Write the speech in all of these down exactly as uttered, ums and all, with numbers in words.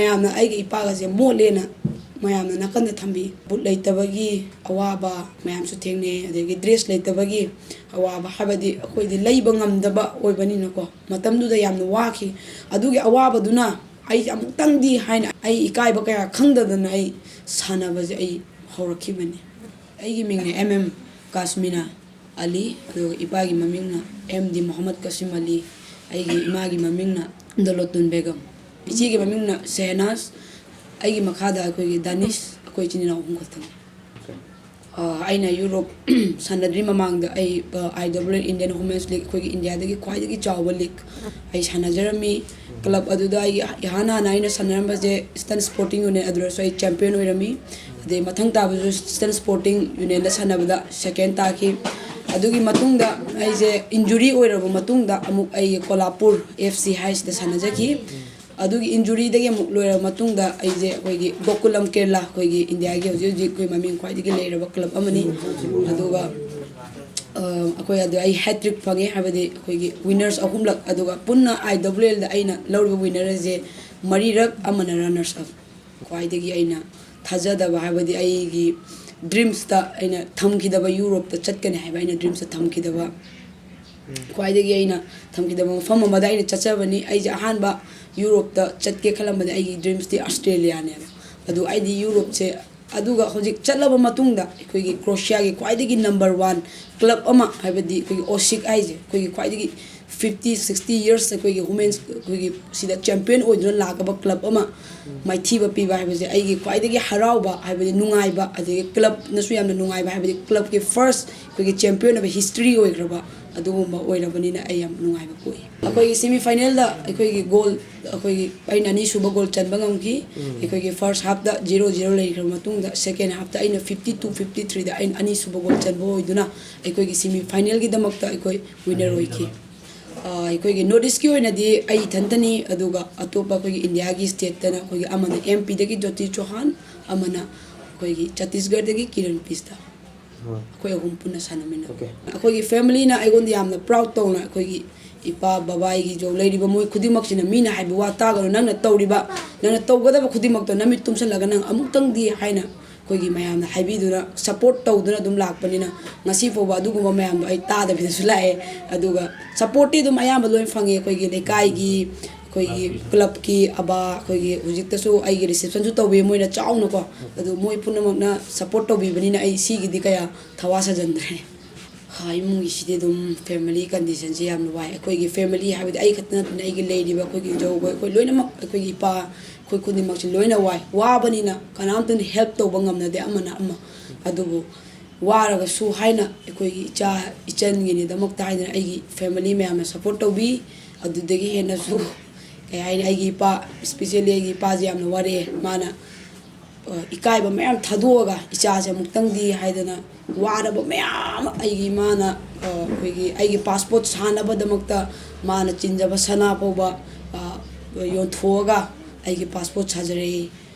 ꯃꯌꯥꯝꯅ ꯑꯩꯒꯤ ꯏꯄꯥꯒꯁꯦ ꯃꯣꯠꯂꯦꯅ ꯃꯌꯥꯝꯅ ꯅꯥꯀꯟꯗ ꯊꯝꯕꯤ꯫ ꯕꯨꯠ ꯂꯩꯇꯕꯒꯤ ꯑꯋꯥꯕ ꯃꯌꯥꯝꯁꯨ ꯊꯦꯡꯅꯩ, ꯑꯗꯒꯤ ꯗ꯭ꯔꯦꯁ ꯂꯩꯇꯕꯒꯤ ꯑꯋꯥꯕ, ꯍꯥꯏꯕꯗꯤ ꯑꯩꯈꯣꯏꯗꯤ ꯂꯩꯕ ꯉꯝꯗꯕ ꯑꯣꯏꯕꯅꯤꯅꯀꯣ꯫ ꯃꯇꯝꯗꯨꯗ ꯌꯥꯝꯅ ꯋꯥꯈꯤ꯫ ꯑꯗꯨꯒꯤ ꯑꯋꯥꯕꯗꯨꯅ ꯑꯩ ꯑꯃꯨꯛꯇꯪꯗꯤ ꯍꯥꯏꯅ ꯑꯩ ꯏꯀꯥꯏꯕ ꯀꯌꯥ ꯈꯪꯗꯗꯅ ꯑꯩ ꯁꯥꯟꯅꯕꯁꯦ ꯑꯩ ꯍꯧꯔꯛꯈꯤꯕꯅꯤ꯫ ꯑꯩꯒꯤ ꯃꯤꯡꯅ ꯑꯦꯝ ꯑꯦꯝ ꯀꯥꯁꯃꯤꯅꯥ ꯑꯂꯤ, ꯑꯗꯨꯒ ꯏꯄꯥꯒꯤ ꯃꯃꯤꯡꯅ ꯑꯦꯝ ꯗꯤ ꯃꯣꯍꯝꯃꯗ ꯀꯥꯁꯤꯝ ꯑꯂꯤ, ꯑꯩꯒꯤ ꯏꯃꯥꯒꯤ ꯃꯃꯤꯡꯅ ꯗꯣꯂꯣꯇꯨꯟ ꯕꯦꯒꯝ, ꯏꯆꯦꯒꯤ ꯃꯃꯤꯡꯅ ꯁꯦꯍꯅꯥꯖ, ꯑꯩꯒꯤ ꯃꯈꯥꯗ ꯑꯩꯈꯣꯏꯒꯤ ꯗꯥꯅꯤꯁ, ꯑꯩꯈꯣꯏ ꯏꯆꯤꯟ ꯏꯅꯥꯎ ꯑꯍꯨꯝ ꯈꯛꯇꯅꯤ꯫ ꯑ, ꯑꯩꯅ ꯌꯨꯔꯣꯞ ꯁꯥꯟꯅꯗ꯭ꯔꯤ ꯃꯃꯥꯡꯗ ꯑꯩ, ꯑ, I W L, Indian women's league, ꯑꯩꯈꯣꯏꯒꯤ ꯏꯟꯗꯤꯌꯥꯗꯒꯤ ꯈ꯭ꯋꯥꯏꯗꯒꯤ ꯆꯥꯎꯕ ꯂꯤꯒ ꯑꯩ ꯁꯥꯟꯅꯖꯔꯝꯃꯤ꯫ ꯀ꯭ꯂꯕ ꯑꯗꯨꯗ ꯑꯩꯒꯤ ꯏꯍꯥꯟ ꯍꯥꯟꯅ ꯑꯩꯅ ꯁꯥꯟꯅꯔꯝꯕꯁꯦ ꯏꯁꯇꯔꯟ ꯁ꯭ꯄꯣꯔꯇꯤꯡ ꯌꯨꯅꯤꯌꯟ, ꯑꯗꯨꯗꯁꯨ ꯑꯩ ꯆꯦꯝꯄꯤꯌꯟ ꯑꯣꯏꯔꯝꯃꯤ꯫ ꯑꯗꯩ ꯃꯊꯪ ꯇꯥꯕꯁꯨ ꯏꯁꯇꯔꯟ ꯁ꯭ꯄꯣꯔꯇꯤꯡ ꯌꯨꯅꯤꯌꯟꯗ ꯁꯥꯟꯅꯕꯗ ꯁꯦꯀꯦꯟ ꯇꯥꯈꯤ꯫ ꯑꯗꯨꯒꯤ ꯃꯇꯨꯡꯗ ꯑꯩꯁꯦ ꯏꯟꯖꯨꯔꯤ ꯑꯣꯏꯔꯕ ꯃꯇꯨꯡꯗ ꯑꯃꯨꯛ ꯑꯩ ꯀꯣꯂꯥꯄꯨꯔ ꯑꯦꯐ ꯁꯤ ꯍꯥꯏꯁꯤꯗ ꯁꯥꯟꯅꯖꯈꯤ꯫ ꯑꯗꯨꯒꯤ ꯏꯟꯖꯨꯔꯤꯗꯒꯤ ꯑꯃꯨꯛ ꯂꯣꯏꯔꯕ ꯃꯇꯨꯡꯗ ꯑꯩꯁꯦ ꯑꯩꯈꯣꯏꯒꯤ ꯒꯣꯀꯨꯂꯝ ꯀꯦꯔꯂꯥ, ꯑꯩꯈꯣꯏꯒꯤ ꯏꯟꯗꯤꯌꯥꯒꯤ ꯍꯧꯖꯤꯛ ꯍꯧꯖꯤꯛ ꯑꯩꯈꯣꯏ ꯃꯃꯤꯡ ꯈ꯭ꯋꯥꯏꯗꯒꯤ ꯂꯩꯔꯕ ꯀ꯭ꯂꯕ ꯑꯃꯅꯤ꯫ ꯑꯗꯨꯒ, ꯑ, ꯑꯩꯈꯣꯏ ꯑꯗꯨ ꯑꯩ ꯍꯦꯇ꯭ꯔꯤꯛ ꯐꯪꯉꯦ, ꯍꯥꯏꯕꯗꯤ ꯑꯩꯈꯣꯏꯒꯤ ꯋꯤꯟꯅꯔꯁ ꯑꯍꯨꯝꯂꯛ, ꯑꯗꯨꯒ ꯄꯨꯟꯅ ꯑꯥꯏ ꯗꯕꯜꯌꯨ ꯑꯦꯜꯗ ꯑꯩꯅ ꯂꯧꯔꯤꯕ ꯋꯤꯟꯅꯔ ꯑꯁꯦ ꯃꯔꯤꯔꯛ, ꯑꯃꯅ ꯔꯟꯅꯔꯁ ꯑꯞ꯫ ꯈ꯭ꯋꯥꯏꯗꯒꯤ ꯑꯩꯅ ꯊꯥꯖꯗꯕ, ꯍꯥꯏꯕꯗꯤ ꯑꯩꯒꯤ ꯗ꯭ꯔꯤꯝꯁꯇ ꯑꯩꯅ ꯊꯝꯈꯤꯗꯕ, ꯌꯨꯔꯣꯞꯇ ꯆꯠꯀꯅꯤ ꯍꯥꯏꯕ ꯑꯩꯅ ꯗ꯭ꯔꯤꯝꯁꯇ ꯊꯝꯈꯤꯗꯕ, ꯈ꯭ꯋꯥꯏꯗꯒꯤ ꯑꯩꯅ ꯊꯝꯈꯤꯗꯕ ꯃꯐꯝ ꯑꯃꯗ ꯑꯩꯅ ꯆꯠꯆꯕꯅꯤ꯫ ꯑꯩꯁꯦ ꯑꯍꯥꯟꯕ ꯌꯨꯔꯣꯞꯇ ꯆꯠꯀꯦ ꯈꯜꯂꯝꯕꯗ ꯑꯩꯒꯤ ꯗ꯭ꯔꯤꯝꯁꯇꯤ ꯑꯁꯇ꯭ꯔꯦꯂꯤꯌꯥꯅꯦꯕ꯫ ꯑꯗꯨ ꯑꯩꯗꯤ ꯌꯨꯔꯣꯞꯁꯦ, ꯑꯗꯨꯒ ꯍꯧꯖꯤꯛ ꯆꯠꯂꯕ ꯃꯇꯨꯡꯗ ꯑꯩꯈꯣꯏꯒꯤ ꯀ꯭ꯔꯣꯁꯤꯌꯥꯒꯤ ꯈ꯭ꯋꯥꯏꯗꯒꯤ ꯅꯝꯕꯔ ꯋꯥꯟ ꯀ꯭ꯂꯕ ꯑꯃ, ꯍꯥꯏꯕꯗꯤ ꯑꯩꯈꯣꯏꯒꯤ ꯑꯣꯁꯤꯛ ꯍꯥꯏꯁꯦ, ꯑꯩꯈꯣꯏꯒꯤ ꯈ꯭ꯋꯥꯏꯗꯒꯤ ꯐꯤꯐꯇꯤ ꯁꯤꯛꯁꯇꯤ ꯌꯔꯁ ꯑꯩꯈꯣꯏꯒꯤ ꯋꯨꯃꯦꯟꯁ ꯑꯩꯈꯣꯏꯒꯤ ꯁꯤꯗ ꯆꯦꯝꯄꯤꯌꯟ ꯑꯣꯏꯗꯨꯅ ꯂꯥꯛꯂꯕ ꯀ꯭ꯂꯕ ꯑꯃ ꯃꯥꯏꯊꯤꯕ ꯄꯤꯕ ꯍꯥꯏꯕꯁꯦ ꯑꯩꯒꯤ ꯈ꯭ꯋꯥꯏꯗꯒꯤ ꯍꯔꯥꯎꯕ, ꯍꯥꯏꯕꯗꯤ ꯅꯨꯡꯉꯥꯏꯕ, ꯑꯗꯒꯤ ꯀ꯭ꯂꯕꯅꯁꯨ ꯌꯥꯝꯅ ꯅꯨꯡꯉꯥꯏꯕ, ꯍꯥꯏꯕꯗꯤ ꯀ꯭ꯂꯕꯀꯤ ꯐꯥꯔꯁ ꯑꯩꯈꯣꯏꯒꯤ ꯆꯦꯝꯄꯤꯌꯟ ꯑꯣꯏꯕ ꯍꯤꯁꯇ꯭ꯔꯤ ꯑꯣꯏꯈ꯭ꯔꯕ ꯑꯗꯨꯒꯨꯝꯕ ꯑꯣꯏꯔꯕꯅꯤꯅ ꯑꯩ ꯌꯥꯝ ꯅꯨꯡꯉꯥꯏꯕ ꯄꯣꯛꯏ꯫ ꯑꯩꯈꯣꯏꯒꯤ ꯁꯦꯃꯤ ꯐꯥꯏꯅꯦꯜꯗ ꯑꯩꯈꯣꯏꯒꯤ ꯒꯣꯜ, ꯑꯩꯈꯣꯏꯒꯤ ꯑꯩꯅ ꯑꯅꯤꯁꯨꯕ ꯒꯣꯜ ꯆꯟꯕ ꯉꯝꯈꯤ꯫ ꯑꯩꯈꯣꯏꯒꯤ ꯐꯥꯔꯁ ꯍꯥꯐꯇ ꯖꯤꯔꯣ ꯖꯤꯔꯣ ꯂꯩꯈ꯭ꯔꯕ ꯃꯇꯨꯡꯗ, ꯁꯦꯀꯦꯟ ꯍꯥꯐꯇ ꯑꯩꯅ ꯐꯤꯐꯇꯤ ꯇꯨ ꯐꯤꯐꯇꯤ ꯊ꯭ꯔꯤꯗ ꯑꯩꯅ ꯑꯅꯤꯁꯨꯕ ꯒꯣꯜ ꯆꯟꯕ ꯑꯣꯏꯗꯨꯅ ꯑꯩꯈꯣꯏꯒꯤ ꯁꯦꯃꯤ ꯐꯥꯏꯅꯦꯜꯒꯤꯗꯃꯛꯇ ꯑꯩꯈꯣꯏ ꯋꯤꯟꯅꯔ ꯑꯣꯏꯈꯤ꯫ ꯑ, ꯑꯩꯈꯣꯏꯒꯤ ꯅꯣꯔꯠ ꯏꯁꯀꯤ ꯑꯣꯏꯅꯗꯤ ꯑꯩ ꯏꯊꯟꯇꯅꯤ, ꯑꯗꯨꯒ ꯑꯇꯣꯞꯄ ꯑꯩꯈꯣꯏꯒꯤ ꯏꯟꯗꯤꯌꯥꯒꯤ ꯁ꯭ꯇꯦꯠꯇꯅ ꯑꯩꯈꯣꯏꯒꯤ ꯑꯃꯅ ꯑꯦꯝ ꯄꯤꯗꯒꯤ ꯖꯣꯇꯤ ꯆꯧꯍꯥꯟ, ꯑꯃꯅ ꯑꯩꯈꯣꯏꯒꯤ ꯆꯇꯤꯁꯒꯔꯗꯒꯤ ꯀꯤꯔꯟ ꯄꯤꯁꯇ꯫ ꯑꯩꯈꯣꯏ ꯑꯍꯨꯝ ꯄꯨꯟꯅ ꯁꯥꯟꯅꯃꯤꯟꯅꯩ꯫ ꯑꯣꯀꯦ꯫ ꯑꯩꯈꯣꯏꯒꯤ ꯐꯦꯃꯤꯂꯤꯅ ꯑꯩꯉꯣꯟꯗ ꯌꯥꯝꯅ ꯄ꯭ꯔꯥꯎꯗ ꯇꯧꯅ, ꯑꯩꯈꯣꯏꯒꯤ ꯏꯄꯥ, ꯕꯕꯥ, ꯑꯩꯒꯤ ꯖꯣ ꯂꯩꯔꯤꯕ ꯃꯣꯏ ꯈꯨꯗꯤꯡꯃꯛꯁꯤꯅ, "ꯃꯤꯅ ꯍꯥꯏꯕ ꯋꯥ ꯇꯥꯒꯅꯨ, ꯅꯪꯅ ꯇꯧꯔꯤꯕ ꯅꯪꯅ ꯇꯧꯒꯗꯕ ꯈꯨꯗꯤꯡꯃꯛꯇꯣ ꯅꯃꯤꯠ ꯇꯨꯝꯁꯤꯜꯂꯒ ꯅꯪ ꯑꯃꯨꯛꯇꯪꯗꯤ ꯍꯥꯏꯅ ꯑꯩꯈꯣꯏꯒꯤ ꯃꯌꯥꯝꯅ ꯍꯥꯏꯕꯤꯗꯨꯅ ꯁꯞꯄꯣꯔꯠ ꯇꯧꯗꯨꯅ ꯑꯗꯨꯝ ꯂꯥꯛꯄꯅꯤꯅ, ꯉꯁꯤ ꯐꯥꯎꯕ ꯑꯗꯨꯒꯨꯝꯕ ꯃꯌꯥꯝꯗꯣ ꯑꯩ ꯇꯥꯗꯕꯤꯗꯁꯨ ꯂꯥꯛꯑꯦ꯫ ꯑꯗꯨꯒ ꯁꯞꯄꯣꯔꯠꯇꯤ ꯑꯗꯨꯝ ꯑꯌꯥꯝꯕ ꯂꯣꯏ ꯐꯪꯉꯦ, ꯑꯩꯈꯣꯏꯒꯤ ꯂꯩꯀꯥꯏꯒꯤ, ꯑꯩꯈꯣꯏꯒꯤ ꯀ꯭ꯂꯕꯀꯤ ꯑꯕꯥ, ꯑꯩꯈꯣꯏꯒꯤ ꯍꯧꯖꯤꯛꯇꯁꯨ ꯑꯩꯒꯤ ꯔꯤꯁꯦꯞꯁꯟꯁꯨ ꯇꯧꯕꯤ ꯃꯣꯏꯅ ꯆꯥꯎꯅꯀꯣ꯫ ꯑꯗꯨ ꯃꯣꯏ ꯄꯨꯝꯅꯃꯛꯅ ꯁꯞꯄꯣꯔꯠ ꯇꯧꯕꯤꯕꯅꯤꯅ ꯑꯩ ꯁꯤꯒꯤꯗꯤ ꯀꯌꯥ ꯊꯋꯥ ꯁꯥꯖꯟꯗ꯭ꯔꯦ꯫ ꯍꯥ, ꯏꯃꯨꯡꯒꯤꯁꯤꯗꯤ ꯑꯗꯨꯝ ꯐꯦꯃꯤꯂꯤ ꯀꯟꯗꯤꯁꯟꯁꯦ ꯌꯥꯝꯅ ꯋꯥꯏ꯫ ꯑꯩꯈꯣꯏꯒꯤ ꯐꯦꯃꯤꯂꯤ ꯍꯥꯏꯕꯗꯤ ꯑꯩ ꯈꯛꯇ ꯅꯠꯇꯅ ꯑꯩꯒꯤ ꯂꯩꯔꯤꯕ ꯑꯩꯈꯣꯏꯒꯤ ꯏꯖꯧꯈꯣꯏ, ꯑꯩꯈꯣꯏ ꯂꯣꯏꯅꯃꯛ, ꯑꯩꯈꯣꯏꯒꯤ ꯏꯄꯥ, ꯑꯩꯈꯣꯏ ꯈꯨꯗꯤꯡꯃꯛꯁꯦ ꯂꯣꯏꯅ ꯋꯥꯏ꯫ ꯋꯥꯕꯅꯤꯅ ꯀꯅꯥꯝꯇꯅ ꯍꯦꯜꯞ ꯇꯧꯕ ꯉꯝꯅꯗꯦ ꯑꯃꯅ ꯑꯃ꯫ ꯑꯗꯨꯕꯨ ꯋꯥꯔꯒꯁꯨ ꯍꯥꯏꯅ ꯑꯩꯈꯣꯏꯒꯤ ꯏꯆꯥ ꯏꯆꯟꯒꯤꯅꯤꯗꯃꯛꯇ ꯍꯥꯏꯗꯅ ꯑꯩꯒꯤ ꯐꯦꯃꯤꯂꯤ ꯃꯌꯥꯝꯅ ꯁꯞꯄꯣꯔꯠ ꯇꯧꯕꯤ꯫ ꯑꯗꯨꯗꯒꯤ ꯍꯦꯟꯅꯁꯨ ꯀꯩ ꯍꯥꯏꯅꯤ, ꯑꯩꯒꯤ ꯏꯄꯥ, ꯏꯁꯄꯤꯁꯦꯜꯂꯤ ꯑꯩꯒꯤ ꯏꯄꯥꯁꯦ ꯌꯥꯝꯅ ꯋꯥꯔꯛꯑꯦ꯫ ꯃꯥꯅ ꯑ, ꯏꯀꯥꯏꯕ ꯃꯌꯥꯝ ꯊꯥꯗꯣꯛꯑꯒ ꯏꯆꯥꯁꯦ ꯑꯃꯨꯛꯇꯪꯗꯤ ꯍꯥꯏꯗꯅ ꯋꯥꯔꯕ ꯃꯌꯥꯝ ꯑꯃ ꯑꯩꯒꯤ ꯏꯃꯥꯅ, ꯑ, ꯑꯩꯈꯣꯏꯒꯤ ꯑꯩꯒꯤ ꯄꯥꯁꯄꯣꯔꯠ ꯁꯥꯅꯕꯗꯃꯛꯇ ꯃꯥꯅ ꯆꯤꯟꯖꯕ ꯁꯅꯥ ꯐꯥꯎꯕ, ꯑ, ꯌꯣꯟꯊꯣꯛꯑꯒ ꯑꯩꯒꯤ ꯄꯥꯁꯄꯣꯔꯠ ꯁꯥꯖꯔꯛꯏ꯫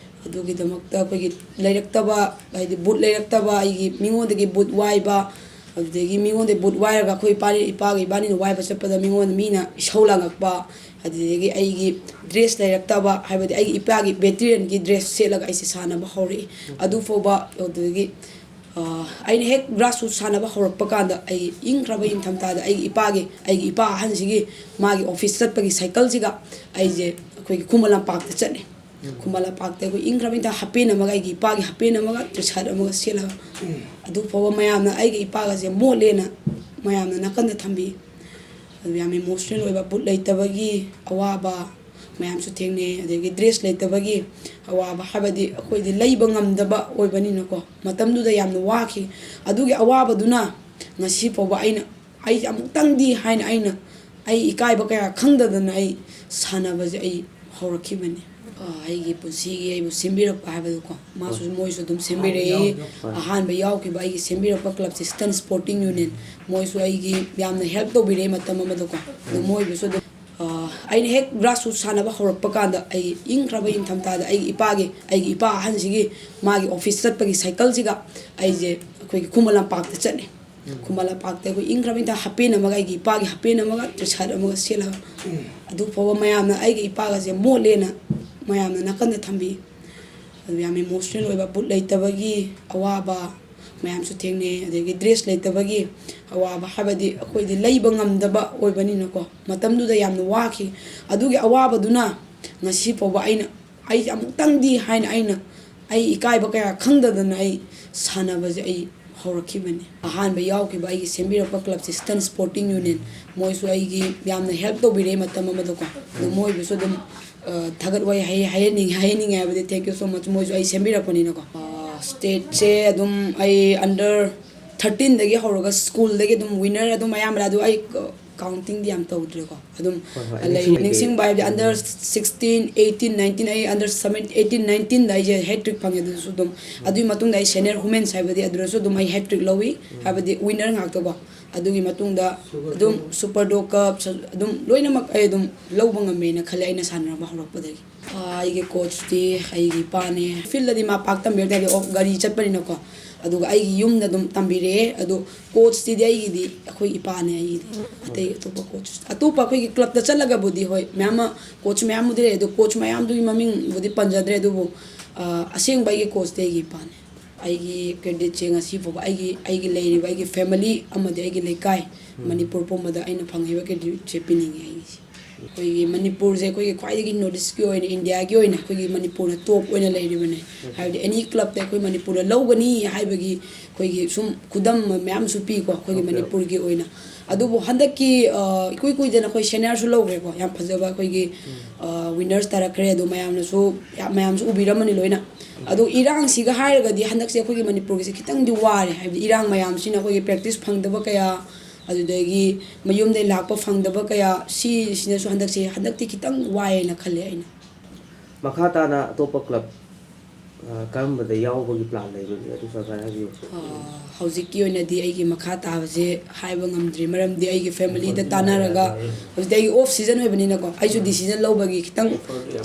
ꯑꯗꯨꯒꯤꯗꯃꯛꯇ ꯑꯩꯈꯣꯏꯒꯤ ꯂꯩꯔꯛꯇꯕ, ꯍꯥꯏꯗꯤ ꯕꯨꯠ ꯂꯩꯔꯛꯇꯕ, ꯑꯩꯒꯤ ꯃꯤꯉꯣꯟꯗꯒꯤ ꯕꯨꯠ ꯋꯥꯏꯕ, ꯑꯗꯨꯗꯒꯤ ꯃꯤꯉꯣꯟꯗꯒꯤ ꯕꯨꯠ ꯋꯥꯏꯔꯒ ꯑꯩꯈꯣꯏ ꯏꯄꯥ, ꯏꯄꯥꯒ ꯏꯕꯥꯅꯤꯅ ꯋꯥꯏꯕ ꯆꯠꯄꯗ ꯃꯤꯉꯣꯟꯗ ꯃꯤꯅ ꯏꯁꯧ ꯂꯥꯡꯉꯛꯄ, ꯑꯗꯨꯗꯒꯤ ꯑꯩꯒꯤ ꯗ꯭ꯔꯦꯁ ꯂꯩꯔꯛꯇꯕ, ꯍꯥꯏꯕꯗꯤ ꯑꯩꯒꯤ ꯏꯄꯥꯒꯤ ꯕꯦꯇꯔꯤꯌꯟꯒꯤ ꯗ꯭ꯔꯦꯁ ꯁꯦꯠꯂꯒ ꯑꯩꯁꯦ ꯁꯥꯟꯅꯕ ꯍꯧꯔꯛꯏ꯫ ꯑꯗꯨ ꯐꯥꯎꯕ, ꯑꯗꯨꯗꯒꯤ, ꯑ, ꯑꯩꯅ ꯍꯦꯛ ꯒ꯭ꯔꯥꯁꯔꯨꯠ ꯁꯥꯟꯅꯕ ꯍꯧꯔꯛꯄ ꯀꯥꯟꯗ ꯑꯩ ꯏꯪꯈ꯭ꯔꯕ ꯏꯪꯊꯝꯊꯥꯗ ꯑꯩꯒꯤ ꯏꯄꯥꯒꯤ, ꯑꯩꯒꯤ ꯏꯄꯥ ꯑꯍꯟꯁꯤꯒꯤ ꯃꯥꯒꯤ ꯑꯣꯐꯤꯁ ꯆꯠꯄꯒꯤ ꯁꯥꯏꯀꯜꯁꯤꯒ ꯑꯩꯁꯦ ꯑꯩꯈꯣꯏꯒꯤ ꯈꯨꯃꯟ ꯂꯝꯄꯥꯛꯇ ꯆꯠꯂꯦ꯫ ꯈꯨꯃꯟ ꯂꯝꯄꯥꯛꯇ ꯑꯩꯈꯣꯏ ꯏꯪꯈ꯭ꯔꯕ ꯏꯪꯊꯝ ꯍꯥꯄꯦꯟ ꯑꯃꯒ, ꯑꯩꯒꯤ ꯏꯄꯥꯒꯤ ꯍꯥꯄꯦꯟ ꯑꯃꯒ, ꯇꯤ ꯁꯥꯔꯠ ꯑꯃꯒ ꯁꯦꯠꯂꯒ꯫ ꯑꯗꯨ ꯐꯥꯎꯕ ꯃꯌꯥꯝꯅ ꯑꯩꯒꯤ ꯏꯄꯥꯒꯁꯦ ꯃꯣꯠꯂꯦꯅ ꯃꯌꯥꯝꯅ ꯅꯥꯀꯟꯗ ꯊꯝꯕꯤ꯫ ꯑꯗꯨ ꯌꯥꯝ ꯏꯃꯣꯁꯅꯦꯜ ꯑꯣꯏꯕ, ꯕꯨꯠ ꯂꯩꯇꯕꯒꯤ ꯑꯋꯥꯕ ꯃꯌꯥꯝꯁꯨ ꯊꯦꯡꯅꯩ, ꯑꯗꯒꯤ ꯗ꯭ꯔꯦꯁ ꯂꯩꯇꯕꯒꯤ ꯑꯋꯥꯕ, ꯍꯥꯏꯕꯗꯤ ꯑꯩꯈꯣꯏꯗꯤ ꯂꯩꯕ ꯉꯝꯗꯕ ꯑꯣꯏꯕꯅꯤꯅꯀꯣ, ꯃꯇꯝꯗꯨꯗ ꯌꯥꯝꯅ ꯋꯥꯈꯤ꯫ ꯑꯗꯨꯒꯤ ꯑꯋꯥꯕꯗꯨꯅ ꯉꯁꯤ ꯐꯥꯎꯕ ꯑꯩꯅ, ꯑꯩꯁꯦ ꯑꯃꯨꯛꯇꯪꯗꯤ ꯍꯥꯏꯅ ꯑꯩꯅ, ꯑꯩ ꯏꯀꯥꯏꯕ ꯀꯌꯥ ꯈꯪꯗꯗꯅ ꯑꯩ ꯁꯥꯟꯅꯕꯁꯦ ꯑꯩ ꯍꯧꯔꯛꯈꯤꯕꯅꯤ꯫ ꯑ, ꯑꯩꯒꯤ ꯄꯨꯟꯁꯤꯒꯤ ꯑꯩꯕꯨ ꯁꯦꯝꯕꯤꯔꯛꯄ ꯍꯥꯏꯕꯗꯨꯀꯣ, ꯃꯥꯁꯨ, ꯃꯣꯏꯁꯨ ꯑꯗꯨꯝ ꯁꯦꯝꯕꯤꯔꯛꯏ꯫ ꯑꯍꯥꯟꯕ ꯌꯥꯎꯈꯤꯕ ꯑꯩꯒꯤ ꯁꯦꯝꯕꯤꯔꯛꯄ ꯀ꯭ꯂꯕꯁꯦ ꯏꯁꯇꯔꯟ ꯁ꯭ꯄꯣꯔꯇꯤꯡ ꯌꯨꯅꯤꯌꯟ, ꯃꯣꯏꯁꯨ ꯑꯩꯒꯤ ꯌꯥꯝꯅ ꯍꯦꯜꯞ ꯇꯧꯕꯤꯔꯛꯑꯦ ꯃꯇꯝ ꯑꯃꯗꯀꯣ꯫ ꯑꯗꯣ ꯃꯣꯏꯕꯨꯁꯨ ꯑꯗꯨꯝ, ꯑ, ꯑꯩꯅ ꯍꯦꯛ ꯒ꯭ꯔꯥꯁꯔꯨꯠ ꯁꯥꯟꯅꯕ ꯍꯧꯔꯛꯄ ꯀꯥꯟꯗ ꯑꯩ ꯏꯪꯈ꯭ꯔꯕ ꯏꯪꯊꯝꯊꯥꯗ ꯑꯩꯒꯤ ꯏꯄꯥꯒꯤ, ꯑꯩꯒꯤ ꯏꯄꯥ ꯑꯍꯟꯁꯤꯒꯤ ꯃꯥꯒꯤ ꯑꯣꯐꯤꯁ ꯆꯠꯄꯒꯤ ꯁꯥꯏꯀꯜꯁꯤꯒ ꯑꯩꯁꯦ ꯑꯩꯈꯣꯏꯒꯤ ꯈꯨꯃꯟ ꯂꯝꯄꯥꯛꯇ ꯆꯠꯂꯦ꯫ ꯈꯨꯃꯟ ꯂꯝꯄꯥꯛꯇ ꯑꯩꯈꯣꯏ ꯏꯪꯈ꯭ꯔꯕ ꯏꯪꯊꯝ ꯍꯥꯄꯦꯟ ꯑꯃꯒ, ꯑꯩꯒꯤ ꯏꯄꯥꯒꯤ ꯍꯥꯄꯦꯟ ꯑꯃꯒ, ꯇꯤ ꯁꯥꯔꯠ ꯑꯃꯒ ꯁꯦꯠꯂꯒ꯫ ꯑꯗꯨ ꯐꯥꯎꯕ ꯃꯌꯥꯝꯅ ꯑꯩꯒꯤ ꯏꯄꯥꯒꯁꯦ ꯃꯣꯠꯂꯦꯅ ꯃꯌꯥꯝꯅ ꯅꯥꯀꯟꯗ ꯊꯝꯕꯤ꯫ ꯑꯗꯨ ꯌꯥꯝ ꯏꯃꯣꯁꯅꯦꯜ ꯑꯣꯏꯕ, ꯕꯨꯠ ꯂꯩꯇꯕꯒꯤ ꯑꯋꯥꯕ ꯃꯌꯥꯝꯁꯨ ꯊꯦꯡꯅꯩ, ꯑꯗꯒꯤ ꯗ꯭ꯔꯦꯁ ꯂꯩꯇꯕꯒꯤ ꯑꯋꯥꯕ, ꯍꯥꯏꯕꯗꯤ ꯑꯩꯈꯣꯏꯗꯤ ꯂꯩꯕ ꯉꯝꯗꯕ ꯑꯣꯏꯕꯅꯤꯅꯀꯣ꯫ ꯃꯇꯝꯗꯨꯗ ꯌꯥꯝꯅ ꯋꯥꯈꯤ꯫ ꯑꯗꯨꯒꯤ ꯑꯋꯥꯕꯗꯨꯅ ꯉꯁꯤ ꯐꯥꯎꯕ ꯑꯩꯅ, ꯑꯩꯁꯦ ꯑꯃꯨꯛꯇꯪꯗꯤ ꯍꯥꯏꯅ ꯑꯩꯅ, ꯑꯩ ꯏꯀꯥꯏꯕ ꯀꯌꯥ ꯈꯪꯗꯗꯅ ꯑꯩ ꯁꯥꯟꯅꯕꯁꯦ ꯑꯩ ꯍꯧꯔꯛꯈꯤꯕꯅꯤ꯫ ꯑꯍꯥꯟꯕ ꯌꯥꯎꯈꯤꯕ ꯑꯩꯒꯤ ꯁꯦꯝꯕꯤꯔꯛꯄ ꯀ꯭ꯂꯕꯁꯦ Eastern Sporting Union, ꯃꯣꯏꯁꯨ ꯑꯩꯒꯤ ꯌꯥꯝꯅ ꯍꯦꯜꯞ ꯇꯧꯕꯤꯔꯛꯑꯦ ꯃꯇꯝ ꯑꯃꯗꯀꯣ꯫ ꯑꯗꯣ ꯃꯣꯏꯕꯨꯁꯨ ꯑꯗꯨꯝ, ꯑ, ꯊꯥꯒꯠ ꯋꯥꯍꯩ ꯍꯥꯏ-, ꯍꯥꯏꯍꯟꯅꯤꯡꯉꯦ, ꯍꯥꯏꯍꯟꯅꯤꯡꯉꯦ ꯍꯥꯏꯕꯗꯤ, thank you so much, ꯃꯣꯏꯁꯨ ꯑꯩ ꯁꯦꯝꯕꯤꯔꯛꯄꯅꯤꯅꯀꯣ꯫ ꯑ, ꯁ꯭ꯇꯦꯠꯁꯦ ꯑꯗꯨꯝ ꯑꯩ under thirteen ꯗꯒꯤ ꯍꯧꯔꯒ ꯁ꯭ꯀꯨꯜꯗꯒꯤ ꯑꯗꯨꯝ ꯋꯤꯟꯅꯔ ꯑꯗꯨꯝ ꯑꯌꯥꯝꯕꯅ, ꯑꯗꯨ ꯑꯩ ꯀ-, ꯀꯥꯎꯟꯇꯤꯡꯗꯤ ꯌꯥꯝ ꯇꯧꯗ꯭ꯔꯦꯀꯣ꯫ ꯑꯗꯨꯝ ꯍꯣꯏ, ꯍꯣꯏ, ꯑ, ꯂꯩ-, ꯅꯤꯡꯁꯤꯡꯕ ꯅꯤꯡꯁꯤꯡꯕ ꯍꯥꯏꯕꯗꯤ under sixteen, eighteen, nineteen, ꯑꯩ under seven, eighteen, nineteen ꯗ ꯑꯩꯁꯦ ꯍꯦꯠ ꯇ꯭ꯔꯤꯛ ꯐꯪꯉꯦ꯫ ꯑꯗꯨꯁꯨ ꯑꯗꯨꯝ, ꯑꯗꯨꯒꯤ ꯃꯇꯨꯡꯗ ꯑꯩ senior women's ꯍꯥꯏꯕꯗꯤ ꯑꯗꯨꯗꯁꯨ ꯑꯗꯨꯝ ꯑꯩ ꯍꯦꯠ ꯇ꯭ꯔꯤꯛ ꯂꯧꯏ, ꯍꯥꯏꯕꯗꯤ ꯋꯤꯟꯅꯔ ꯉꯥꯛꯇꯀꯣ꯫ ꯑꯗꯨꯒꯤ ꯃꯇꯨꯡꯗ ꯑꯗꯨꯝ ꯁꯨꯄꯔ ꯗꯣꯛ ꯀꯞ, ꯁ-, ꯑꯗꯨꯝ ꯂꯣꯏꯅꯃꯛ ꯑꯩ ꯑꯗꯨꯝ ꯂꯧꯕ ꯉꯝꯃꯦꯅ ꯈꯜꯂꯦ ꯑꯩꯅ ꯁꯥꯟꯅꯔꯝꯕ ꯍꯧꯔꯛꯄꯗꯒꯤ꯫ ꯑꯥ, ꯑꯩꯒꯤ ꯀꯣꯆꯇꯤ ꯑꯩꯒꯤ ꯏꯄꯥꯅꯦ꯫ ꯐꯤꯜꯗꯗꯤ ꯃꯥ ꯄꯥꯛ ꯇꯝꯕꯤꯔꯛꯇꯦ, ꯍꯥꯏꯗꯤ ꯑꯣꯐ ꯒꯥꯔꯤ ꯆꯠꯄꯅꯤꯅꯀꯣ꯫ ꯑꯗꯨꯒ ꯑꯩꯒꯤ ꯌꯨꯝꯗ ꯑꯗꯨꯝ ꯇꯝꯕꯤꯔꯛꯑꯦ꯫ ꯑꯗꯣ ꯀꯣꯆꯇꯤꯗꯤ ꯑꯩꯒꯤꯗꯤ ꯑꯩꯈꯣꯏ ꯏꯄꯥꯅꯦ ꯑꯩꯒꯤꯗꯤ꯫ ꯑꯇꯩ ꯑꯇꯣꯞꯄ ꯀꯣꯆ, ꯑꯇꯣꯞꯄ ꯑꯩꯈꯣꯏꯒꯤ ꯀ꯭ꯂꯕꯇ ꯆꯠꯂꯒꯕꯨꯗꯤ ꯍꯣꯏ, ꯃꯌꯥꯝ ꯑꯃ ꯀꯣꯆ ꯃꯌꯥꯝꯕꯨꯗꯤ ꯂꯩ, ꯑꯗꯣ ꯀꯣꯆ ꯃꯌꯥꯝꯗꯨꯒꯤ ꯃꯃꯤꯡꯕꯨꯗꯤ ꯄꯟꯖꯗ꯭ꯔꯦ꯫ ꯑꯗꯨꯕꯨ, ꯑꯥ, ꯑꯁꯦꯡꯕ ꯑꯩꯒꯤ ꯀꯣꯆꯇꯤ ꯑꯩꯒꯤ ꯏꯄꯥꯅꯦ꯫ ꯑꯩꯒꯤ ꯀ꯭ꯔꯦꯗꯤꯠꯁꯦ ꯉꯁꯤ ꯐꯥꯎꯕ ꯑꯩꯒꯤ, ꯑꯩꯒꯤ ꯂꯩꯔꯤꯕ ꯑꯩꯒꯤ ꯐꯦꯃꯤꯂꯤ ꯑꯃꯗꯤ ꯑꯩꯒꯤ ꯂꯩꯀꯥꯏ, ꯎꯝ꯫ ꯃꯅꯤꯄꯨꯔ ꯄꯨꯝꯕꯗ ꯑꯩꯅ ꯐꯪꯉꯤꯕ ꯀ꯭ꯔꯦꯗꯤꯠꯁꯦ ꯄꯤꯅꯤꯡꯉꯤ ꯑꯩꯒꯤꯁꯦ꯫ ꯑꯩꯈꯣꯏꯒꯤ ꯃꯅꯤꯄꯨꯔꯁꯦ ꯑꯩꯈꯣꯏꯒꯤ ꯈ꯭ꯋꯥꯏꯗꯒꯤ ꯅꯣꯔꯠ ꯏꯁꯀꯤ ꯑꯣꯏꯅ, ꯏꯟꯗꯤꯌꯥꯒꯤ ꯑꯣꯏꯅ ꯑꯩꯈꯣꯏꯒꯤ ꯃꯅꯤꯄꯨꯔꯅ ꯇꯣꯞ ꯑꯣꯏꯅ ꯂꯩꯔꯤꯕꯅꯦ꯫ ꯎꯝ꯫ ꯍꯥꯏꯕꯗꯤ ꯑꯦꯅꯤ ꯀ꯭ꯂꯕꯇ ꯑꯩꯈꯣꯏ ꯃꯅꯤꯄꯨꯔꯅ ꯂꯧꯒꯅꯤ ꯍꯥꯏꯕꯒꯤ ꯑꯩꯈꯣꯏꯒꯤ ꯁꯨꯝ ꯈꯨꯗꯝ ꯃꯌꯥꯝꯁꯨ ꯄꯤꯀꯣ ꯑꯩꯈꯣꯏꯒꯤ ꯑꯣꯀꯦ꯫ ꯃꯅꯤꯄꯨꯔꯒꯤ ꯑꯣꯏꯅ꯫ ꯑꯗꯨꯕꯨ ꯍꯟꯗꯛꯀꯤ, ꯑ, ꯏꯀꯨꯏ ꯀꯨꯏꯗꯅ ꯑꯩꯈꯣꯏ ꯁꯦꯅꯤꯌꯔꯁꯨ ꯂꯧꯈ꯭ꯔꯦꯀꯣ, ꯌꯥꯝ ꯐꯖꯕ ꯑꯩꯈꯣꯏꯒꯤ, ꯎꯝ꯫ ꯑ, ꯋꯤꯟꯅꯔꯁ ꯇꯥꯔꯛꯈ꯭ꯔꯦ꯫ ꯑꯗꯨ ꯃꯌꯥꯝꯅꯁꯨ, ꯌꯥꯝ, ꯃꯌꯥꯝꯁꯨ ꯎꯕꯤꯔꯝꯃꯅꯤ ꯂꯣꯏꯅ꯫ ꯑꯗꯣ ꯏꯔꯥꯡꯁꯤꯒ ꯍꯥꯏꯔꯒꯗꯤ ꯍꯟꯗꯛꯁꯦ ꯑꯩꯈꯣꯏꯒꯤ ꯃꯅꯤꯄꯨꯔꯒꯤꯁꯦ ꯈꯤꯇꯪꯗꯤ ꯋꯥꯔꯦ, ꯍꯥꯏꯕꯗꯤ ꯏꯔꯥꯡ ꯃꯌꯥꯝꯁꯤꯅ ꯑꯩꯈꯣꯏꯒꯤ ꯄ꯭ꯔꯦꯛꯇꯤꯁ ꯐꯪꯗꯕ ꯀꯌꯥ, ꯑꯗꯨꯗꯒꯤ ꯃꯌꯨꯝꯗꯩ ꯂꯥꯛꯄ ꯐꯪꯗꯕ ꯀꯌꯥ, ꯁꯤꯁꯤꯅꯁꯨ ꯍꯟꯗꯛꯁꯦ, ꯍꯟꯗꯛꯇꯤ ꯈꯤꯇꯪ ꯋꯥꯏꯌꯦꯅ ꯈꯜꯂꯦ ꯑꯩꯅ꯫ ꯃꯈꯥ ꯇꯥꯅ ꯑꯇꯣꯞꯄ ꯀ꯭ꯂꯕ, ꯑ, ꯀꯔꯝꯕꯗ ꯌꯥꯎꯕꯒꯤ ꯄ꯭ꯂꯥꯟ ꯂꯩꯕꯒꯦ? ꯑꯗꯨꯁꯨ ꯈꯔ ꯍꯥꯏꯕꯤꯌꯨ꯫ ꯑ, ꯍꯧꯖꯤꯛꯀꯤ ꯑꯣꯏꯅꯗꯤ ꯑꯩꯒꯤ ꯃꯈꯥ ꯇꯥꯕꯁꯦ ꯍꯥꯏꯕ ꯉꯝꯗ꯭ꯔꯤ, ꯃꯔꯝꯗꯤ ꯑꯩꯒꯤ ꯐꯦꯃꯤꯂꯤꯗ ꯇꯥꯟꯅꯔꯒ ꯍꯧꯖꯤꯛꯇꯤ ꯑꯩꯒꯤ ꯑꯣꯐ ꯁꯤꯖꯟ ꯑꯣꯏꯕꯅꯤꯅꯀꯣ, ꯑꯩꯁꯨ ꯗꯤꯁꯤꯖꯟ ꯂꯧꯕꯒꯤ ꯈꯤꯇꯪ,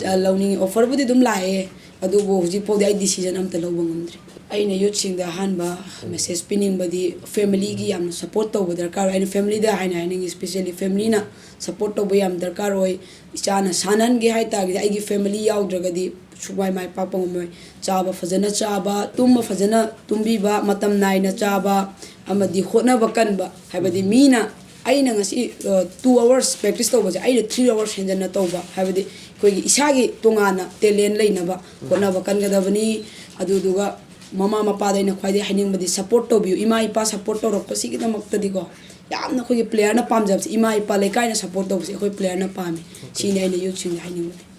ꯑ, ꯂꯧꯅꯤꯡꯉꯤ꯫ ꯑꯣꯐꯔꯕꯨꯗꯤ ꯑꯗꯨꯝ ꯂꯥꯛꯑꯦ, ꯑꯗꯨꯕꯨ ꯍꯧꯖꯤꯛ ꯐꯥꯎꯗꯤ ꯑꯩ ꯗꯤꯁꯤꯖꯟ ꯑꯝꯇ ꯂꯧꯕ ꯉꯝꯗ꯭ꯔꯤ꯫ ꯑꯩꯅ ꯌꯨꯠꯁꯤꯡꯗ ꯑꯍꯥꯟꯕ ꯃꯦꯁꯦꯖ ꯄꯤꯅꯤꯡꯕꯗꯤ, ꯐꯦꯃꯤꯂꯤꯒꯤ ꯌꯥꯝꯅ ꯁꯞꯄꯣꯔꯠ ꯇꯧꯕ ꯗꯔꯀꯥꯔ ꯑꯣꯏ꯫ ꯑꯩꯅ ꯐꯦꯃꯤꯂꯤꯗ ꯍꯥꯏꯅ ꯍꯥꯏꯅꯤꯡꯉꯤ, ꯏꯁꯄꯤꯁꯦꯜꯂꯤ ꯐꯦꯃꯤꯂꯤꯅ ꯁꯞꯄꯣꯔꯠ ꯇꯧꯕ ꯌꯥꯝ ꯗꯔꯀꯥꯔ ꯑꯣꯏ꯫ ꯏꯆꯥꯅ ꯁꯥꯟꯅꯍꯟꯒꯦ ꯍꯥꯏ ꯇꯥꯔꯒꯗꯤ, ꯑꯩꯒꯤ ꯐꯦꯃꯤꯂꯤ ꯌꯥꯎꯗ꯭ꯔꯒꯗꯤ ꯁꯨꯃꯥꯏ ꯃꯥꯏ ꯄꯥꯛꯄ ꯉꯝꯃꯣꯏ꯫ ꯆꯥꯕ ꯐꯖꯅ ꯆꯥꯕ, ꯇꯨꯝꯕ ꯐꯖꯅ ꯇꯨꯝꯕꯤꯕ, ꯃꯇꯝ ꯅꯥꯏꯅ ꯆꯥꯕ, ꯑꯃꯗꯤ ꯍꯣꯠꯅꯕ ꯀꯟꯕ꯫ ꯍꯥꯏꯕꯗꯤ ꯃꯤꯅ, ꯑꯩꯅ ꯉꯁꯤ, ꯑ, two hours practice ꯇꯧꯕꯁꯦ, ꯑꯩꯅ three hours ꯍꯦꯟꯖꯟꯅ ꯇꯧꯕ꯫ ꯍꯥꯏꯕꯗꯤ ꯑꯩꯈꯣꯏꯒꯤ ꯏꯁꯥꯒꯤ ꯇꯣꯉꯥꯟꯅ talent ꯂꯩꯅꯕ ꯍꯣꯠꯅꯕ ꯀꯟꯒꯗꯕꯅꯤ꯫ ꯑꯗꯨꯗꯨꯒ ꯃꯃꯥ ꯃꯄꯥꯗ ꯑꯩꯅ ꯈ꯭ꯋꯥꯏꯗꯒꯤ ꯍꯥꯏꯅꯤꯡꯕꯗꯤ, ꯁꯞꯄꯣꯔꯠ ꯇꯧꯕꯤꯌꯨ꯫ ꯏꯃꯥ ꯏꯄꯥ ꯁꯞꯄꯣꯔꯠ ꯇꯧꯔꯛꯄꯁꯤꯒꯤꯗꯃꯛꯇꯗꯤꯀꯣ, ꯌꯥꯝꯅ ꯑꯩꯈꯣꯏꯒꯤ ꯄ꯭ꯂꯦꯌꯔꯅ ꯄꯥꯝꯖꯕꯁꯦ, ꯏꯃꯥ ꯏꯄꯥ ꯂꯩꯀꯥꯏꯅ ꯁꯞꯄꯣꯔꯠ ꯇꯧꯕꯁꯦ ꯑꯩꯈꯣꯏ ꯄ꯭ꯂꯦꯌꯔꯅ ꯄꯥꯝꯃꯤ꯫ ꯁꯤꯅꯤ ꯑꯩꯅ ꯌꯨꯠꯁꯤꯡꯗ ꯍꯥꯏꯅꯤꯡꯕꯗꯤ꯫